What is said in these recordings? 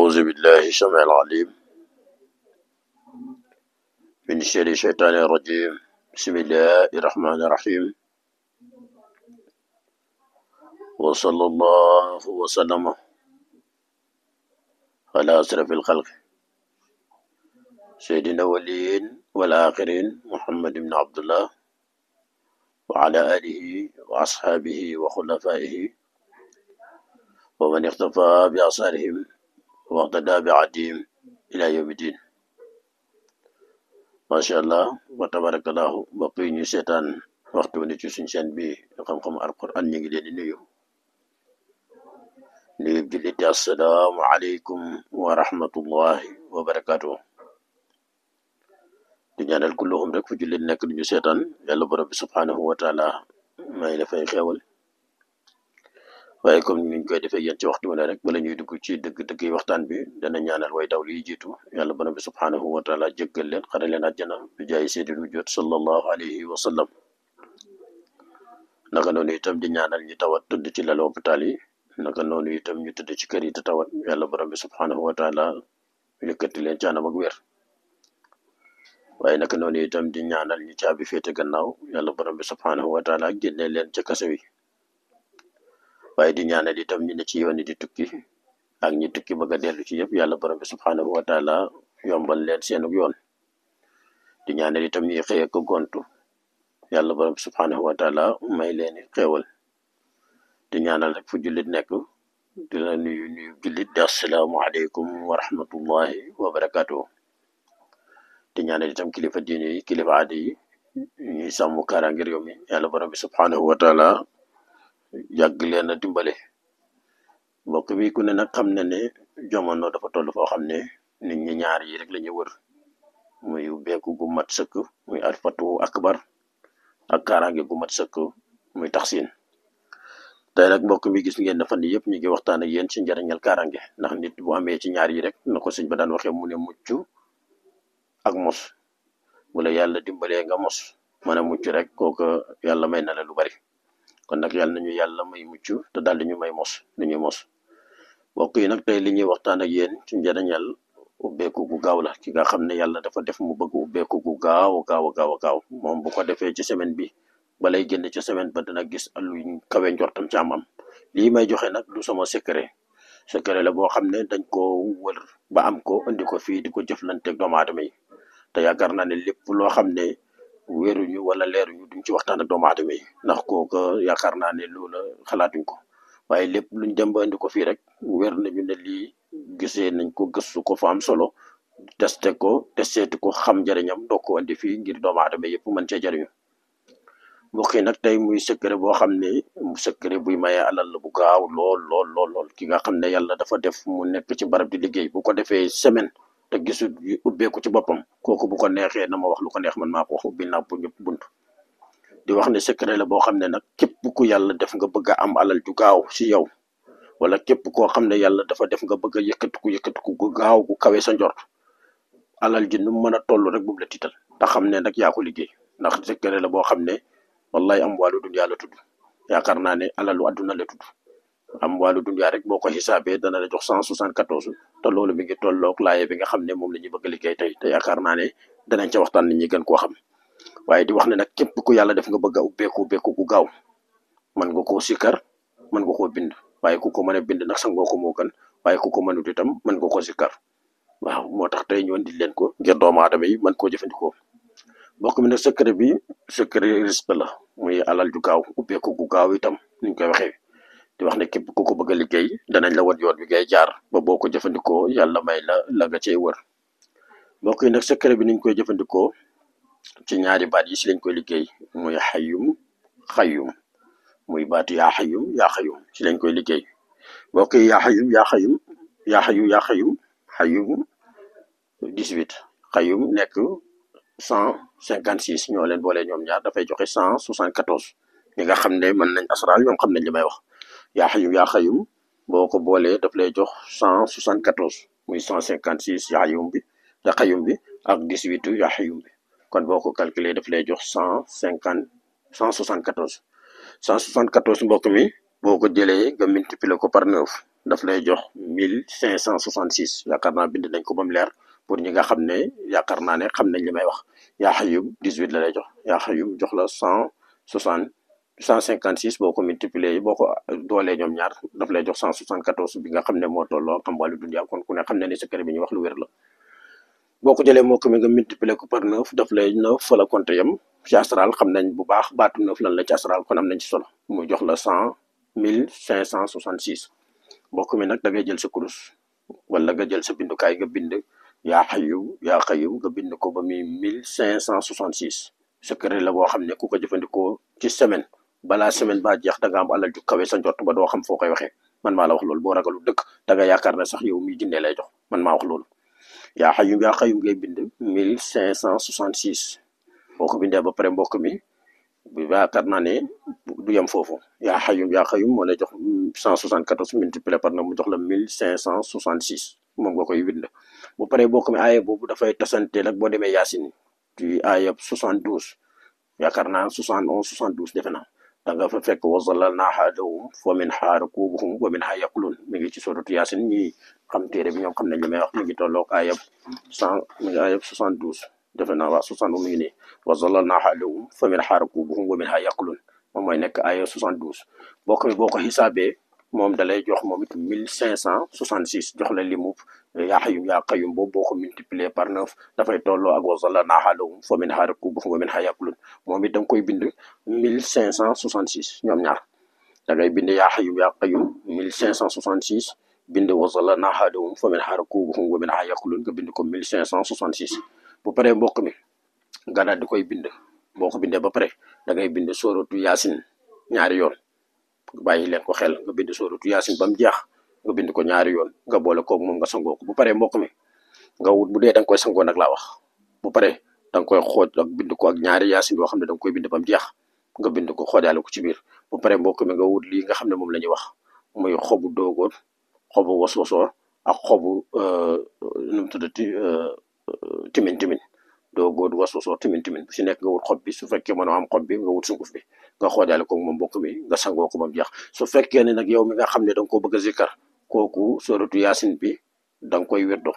أعوذ بالله السميع العليم من شر الشيطان الرجيم. بسم الله الرحمن الرحيم. وصلى الله وسلم على أشرف الخلق سيدنا الأولين والآخرين محمد بن عبد الله وعلى آله وأصحابه وخلفائه ومن اختفى بآثارهم واقتدى بعديهم إلى يوم الدين. macha allah wa tabarakallahu mbokk yi ñu seetaan waxtu ni ci suñ chaîne bi xam-xam alquran ñu ngi leen di nuyu julliti assalaamu aleykum wa rahmatullahi wa barakatuh. di ñaanal kulluhum rek fu jullit nekk du ñu seetaan yàlla borom bi subhanahu wa taala may la fay xeewal. waaye comme niñ koy defee yéen ci waxtu mu ne rek bala ñuy dugg ci dëgg-dëgg yi waxtaan bi dana ñaanal way daw liy jiitu yàlla borom bi subhanahu wa taala jéggal leen xare leen àjjana bi jaay seydil wujud sallallahu alayhi wa sallam. naka noonu itam di ñaanal ñi tawat tëdd ci lal hôpital yi, naka noonu itam ñu tëdd ci kër yi te tawat yàlla borom bi subhanahu wa taala yëkkati leen ci anam ak wér. waaye naka noonu itam di ñaanal ñi caabi féete gannaaw yàlla borom bi subhanahu wa taala génne leen ca kaso yi. waaye di ñaanal itam ñi ne ci yoon di tukki ak ñi tukki bëgg a dellu ci yëpp yàlla borom bi subhanahu wa taala yombal leen seenu yoon. di ñaanal itam ñi xëy ak gontu yàlla borom bi subhanahu wa taala may leen xéewal. di ñaanal rek fu jullit nekk di la nuyu jullit di assalaamu aleykum wa rahmatullahi wa barakatuh. di ñaanal itam kilifa diine yi kilifa aada yi ñuy sàmm kaaraange réew mi yàlla borom bi subhanahu wa taala yàgg leen a dimbale. mbokk bi ku ne nag xam ne ne jamono dafa toll foo xam ne nit ñi ñaar yi rek la ñu wër, muy ubbeeku gu mat sëkk muy alfatu akbar ak kaaraange gu mat sëkk muy taxsin. tey nag mbokk mi gis ngeen ne fan yii yëpp ñu ngi waxtaan ak yéen ci njëriñal kaaraange, ndax nit bu amee ci ñaar yi rek na ko sëñ ba daan waxee mu ne mucc ak mos. bu la yàlla dimbalee nga mos mën a mucc rek kooku yàlla may na la lu bari. kon nag yàlla nañu yàlla may mucc te daal di ñu may mos lu ñuy mos. mbokk yi nag tey li ñuy waxtaan ak yéen ci njëriñal ubbeeku gu gaaw la. ki nga xam ne yàlla dafa def mu bëgg ubbeeku gu gaaw moom bu ko defee ci semaine bi balay génn ci semaine ba dana gis lu kawe njortam ci am lii may joxe nag du sama secret la boo xam ne dañ ko wër ba am ko indi ko fii di ko jëflanteeg doomu aadama yi. te yaakaar naa ne lépp loo xam ne wéeruñu wala leeruñu duñ ci waxtaan ak doomu aadama yi, ndax kooku yaakaar naa ne loola xalaatuñ ko. waaye lépp luñ dem ba indi ko fii rek wér nañu ne lii gisee nañ ko gëstu ko fa am solo testé ko seeti ko xam njëriñam doo ko indi fii ngir doomu aadama yëpp mën cee jëriñu. mbokk yi nag tey muy secret boo xam ne secret buy maye alal la bu gaaw lool ki nga xam ne yàlla dafa def mu nekk ci barab di liggéey bu ko defee semaine te gisul ubbeeku ci boppam kooku bu ko neexee na ma wax lu ko neex man maa ko wax ubbil naa pour ñëpp bunt. di wax ne secret la boo xam ne nag képp ku yàlla def nga bëgg a am alal ju gaaw si yow, wala képp koo xam ne yàlla dafa def nga bëgg a yëkkatiku gu gaaw gu kawe sa njort, alal ji nu mu mën a toll rek bu la tiital te xam ne nag yaa ko liggéey. ndax secret la boo xam ne wallahi am wàllu dunya la tudd. yaakaar naa ne alalu adduna la tudd. am wàllu dunya rek boo ko xisaabee dana la jox 174 te loolu mi ngi tolloog laaye bi nga xam ne moom la ñuy bëgg a liggéey tey te yaakaar naa ne danañ ca waxtaan nit ñi gën koo xam. waaye di wax ne nag képp ku yàlla def nga bëgg a ubbeeku gu gaaw mën nga koo sikkar mën nga koo bind. waaye ku ko mën a bind nag sangoo ko moo gën, waaye ku ko mënut itam mën nga koo sikkar. waaw moo tax tey ñu indi leen ko ngir doomu aadama yi mën koo jëfandikoo. mbokk mi nag secret bi secret risque la, muy alal ju gaaw ubbeeku gu gaaw itam niñ koy waxee. di wax ne képp ku ko bëgg a liggéey danañ la wan yoon bi ngay jaar ba boo ko jëfandikoo yàlla may la nga cey wër. mbokk yi nag secret bi niñ koy jëfandikoo ci ñaari baat yi si lañ koy liggéey, muy xayum xayum, muy baatu yaa xayum si lañ koy liggéey. mbokk yi yaa xayum xayum 18 xayum nekk 156 ñoo leen boole ñoom ñaar dafay joxe 174. ñi nga xam ne mën nañ asraal ñoom xam nañ li may wax. yaa xayum boo ko boolee daf lay jox 174 muy 156 yaa xayum bi ak 18 yaa xayum bi. kon boo ko calculer daf lay jox 174 mbokk mi boo ko jëlee nga multiplier ko par 9 daf lay jox 1566 yaakaar naa bind nañ ko ba mu leer pour ñi nga xam ne yaakaar naa ne xam nañ li may wax yaa xayum 18 la lay jox yaa xayum jox la 156 boo ko multiplier boo ko doolee ñoom ñaar daf lay jox 174 bi nga xam ne moo tolloo xam wàllu dunya kon ku ne xam ne ni secret bi ñu wax lu wér la boo ko jëlee moo ko mi nga multiplier ko par 9 daf lay 9 fa la compter yam ci astral xam nañ bu baax baatu 9 lan la ci astral kon am nañ ci solo mu jox la 1566 mbokk mi nag da ngay jël sa kurus wala nga jël sa bindukaay nga bind yaa xayu nga bind ko ba muy 1566 secret la boo xam ne ku ko jëfandikoo ci semaine balaa semaine ba jeex da nga am alal ju kawe sa njott ba doo xam foo koy waxee man maa la wax loolu boo ragalu dëkk da nga yaakaar ne sax yow mi jinne lay jox man maa wax loolu yaa xayum ngay bind 1566 boo ko bindee ba pare mbokk mi bi yaakaar naa ne du yem foofu yaa xayum moo lay jox 174 multiplié par na mu jox la 1566 moom nga koy bind bu pare mbokk mi aaya boobu dafay tasante nag boo demee yaasin ci aaya 72 yaakaar naa 71 72 defe naa da nga fa fekk wa zallalnaahaa lahum fa minhaa rakuubuhum wa minhaa yakuluun mi ngi ci suratu yaasin ñi xam téere bi ñoom xam nañ li may wax mi ngi tolloog aayab 100 mi ngi aayab 72 defe naa waa 71 mi ngi nii wa zallalnaahaa lahum fa minhaa rakuubuhum wa minhaa yakuluun moom mooy nekk aaya 72 boo ko xisaabee moom da lay jox moom it 1566 jox la limu yaa qayyum boobu boo ko multiplier par 9 dafay tolloo ak wa zallalnaahaa lahum fa minhaa rakuubuhum wa minhaa yakuluun moom it da nga koy bind 1566 ñoom ñaar da ngay bind yaa qayyum 1566 bind wa zallalnaahaa lahum fa minhaa rakuubuhum wa minhaa yakuluun nga bind ko 1566 bu paree mbokk mi nga daal di koy bind boo ko bindee ba pare da ngay bind sooratu yaasin ñaari yoon bàyyi leen ko xel nga bind sooratu yaasin ba mu jeex nga bind ko ñaari yoon nga boole koog moom nga sangoo ko bu paree mbokk mi nga wut bu dee da nga koy sangoo nag laa wax bu paree da nga koy xooj ak bind ko ak ñaari yaasin yoo xam ne da nga koy bind ba mu jeex nga bind ko xoojaale ko ci biir bu paree mbokk mi nga wut lii nga xam ne moom la ñuy wax muy xobu doogoon xobu waswasoor ak xobu nu mu tuddati timin doogoon waswasoor timin bu si nekk nga wut xob bi su fekkee mënoo am xob bi nga wut sunguf bi nga xoojaale ko moom mbokk mi nga sangoo ko ba mu jeex su fekkee ne nag yow mi nga xam ne da nga koo bëgg a zikkar kooku sooratu yaasin bi da nga koy wirdo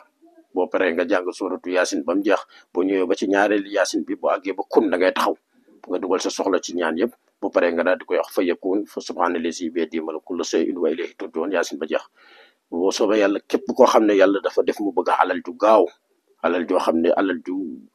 boo paree nga jàng sooratu yaasin ba mu jeex boo ñëwee ba ci ñaareelu yaasin bi boo àggee ba kun da ngay taxaw nga dugal sa soxla ci ñaan yëpp bu paree nga daal di koy wax fa yakun fa subhaanallazi biyadihi malakuutu kulli shay'in wa ilayhi turja'uun yaasin ba jeex boo soobee yàlla képp koo xam ne yàlla dafa def mu bëgg a alal ju gaaw alal joo xam ne alal ju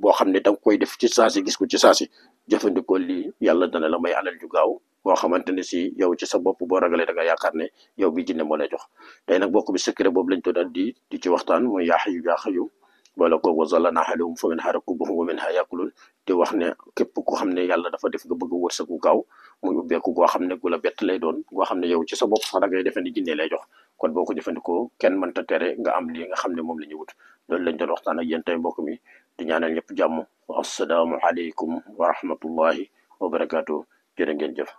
boo xam ne da nga koy def ci saasi gis ko ci saasi jëfandikoo lii yàlla dana la may alal ju gaaw boo xamante ne si yow ci sa bopp boo ragalee da nga yaakaar ne yow bi jinne moo lay jox tey nag bokk bi secret boobu lañ to daan di ci waxtaan mooy yaa qayyuum boole ko wa zallalnaahaa lahum fa minhaa rakuubuhum wa minhaa yakuluun di wax ne képp koo xam ne yàlla dafa def nga bëgg a wërsëgu gaaw muy ubbeeku goo xam ne gu la bett lay doon goo xam ne yow ci sa bopp sax da ngay defee ni jinne lay jox kon boo ko jëfandikoo kenn mënta tere nga am lii nga xam ne moom la ñu wut loolu lañ doon waxtaan ak yéen tey mbokk mi di ñaanal ñëpp jàmm wa assalaamu aleykum wa rahmatullahi wa barakaatu jërë ngeen jëf